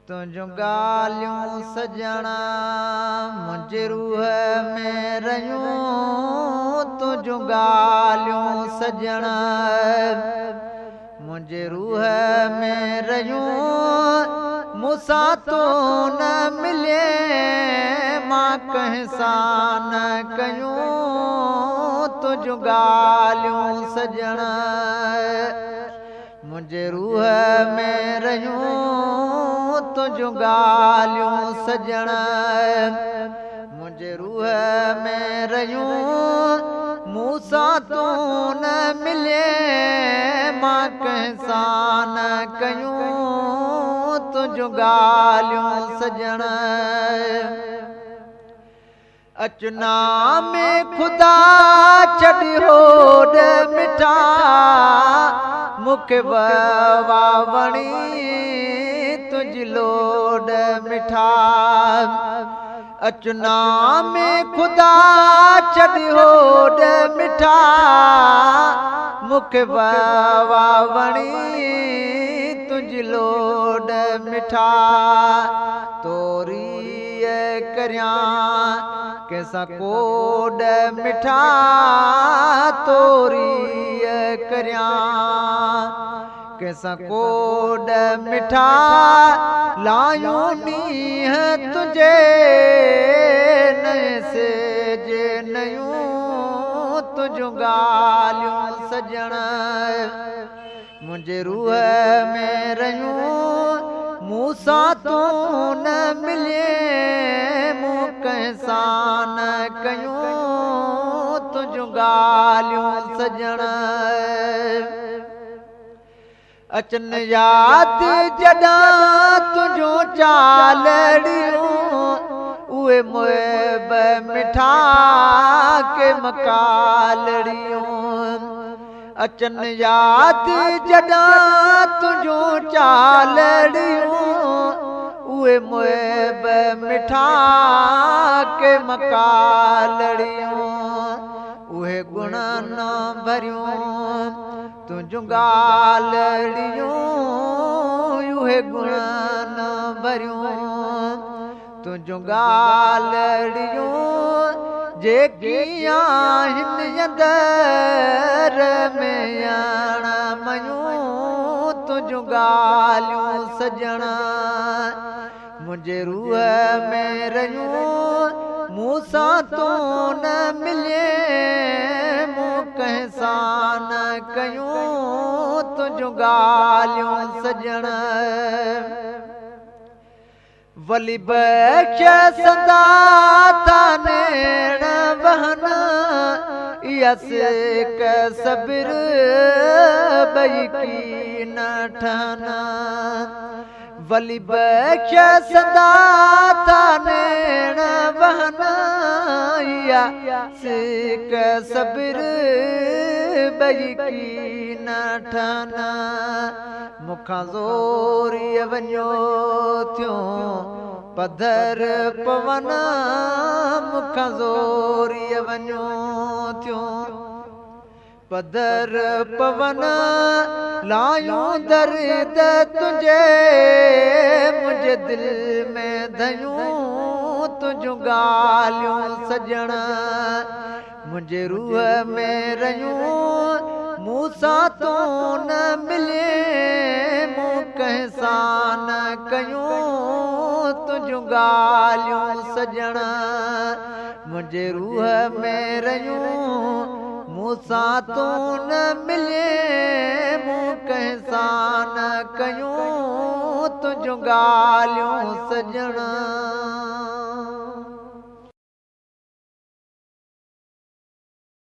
تنهنجون ڳالهيون سڄڻ منهنجي روح ۾ رهيون، تنهنجون ڳالهيون سڄڻ منهنجي روح ۾ رهيون. مون سان تون نه ملين، مان ڪنهن سان نه ڪيون، تنهنجون ڳالهيون سڄڻ منهنجي روح ۾ رهيون، تنهنجون ڳالهيون سڄڻ منهنجي روح ۾ رهيون. مون سان تون نه ملين، مان ڪنهن سان نه ڪيون، تنهنجون ڳالهيون سڄڻ. اچ نام خدا ڇڏ هوڏ مٺا، مون کي وا وڻي تنهنجي لوڏ مٺا. اچ نام خدا ڇڏ هوڏ مٺا، مون کي وا وڻي تنهنجي لوڏ مٺا. توري ڪريان ڪنهن سان ڪوڏ مٺا، توري ڪريان ڪنهن سان ڪوڏ مٺا. لايون نينهن تنهنجي نئين سيج نيون، تنهنجون ڳالهيون سڄڻ منهنجي روح ۾ رهيون. مون سان تون نه ملين، مون ڪنهن سان نه ڪيون، تنهنجون ڳالهيون سڄڻ. اچن ياد جڏهن تنهنجون چالڙيون، اهي محب مٺا ڪي مڪالڙيون. اچن ياد جڏهن تنهنجون چالڙيون، اهي محب مٺا ڪي مڪالڙيون. اهي گڻ نه ڀريون تنهنجون ڳالهڙيون، اهي گڻ نه ڀريون تنهنجون ڳالهڙيون، جيڪي آهن اندر ۾ اڻ ميون، تنهنجون ڳالهيون سڄڻ منهنجي روح ۾ رهيون. مون سان تون نه ملين، مون ڪنهن سان نه ڪيون، تنهنجون ڳالهيون سڄڻ. ولي بخش سندا ٿا نيڻ وهن، اها سڪ صبر ٻئي ڪي نه ٺهن. ولي بخش سندا ٿا نيڻ وهن، اها سڪ صبر ٻئي ڪي نه ٺهن. مون کان زوريءَ وڃو ٿيون پڌر پون، مون کان زوريءَ وڃو ٿيون پڌر پون. لايون درد تنهنجي منهنجي دل ۾ ڌيون، تنهنجون ڳالهيون سڄڻ منهنجي روح ۾ رهيون. مون سان تون نه ملين، مون ڪنهن سان نه ڪيون، تنهنجون ڳالهيون سڄڻ منهنجي روح ۾ رهيون. مون سان تون نه ملين، مون ڪنهن سان نه ڪيون، تنهنجون ڳالهيون سڄڻ.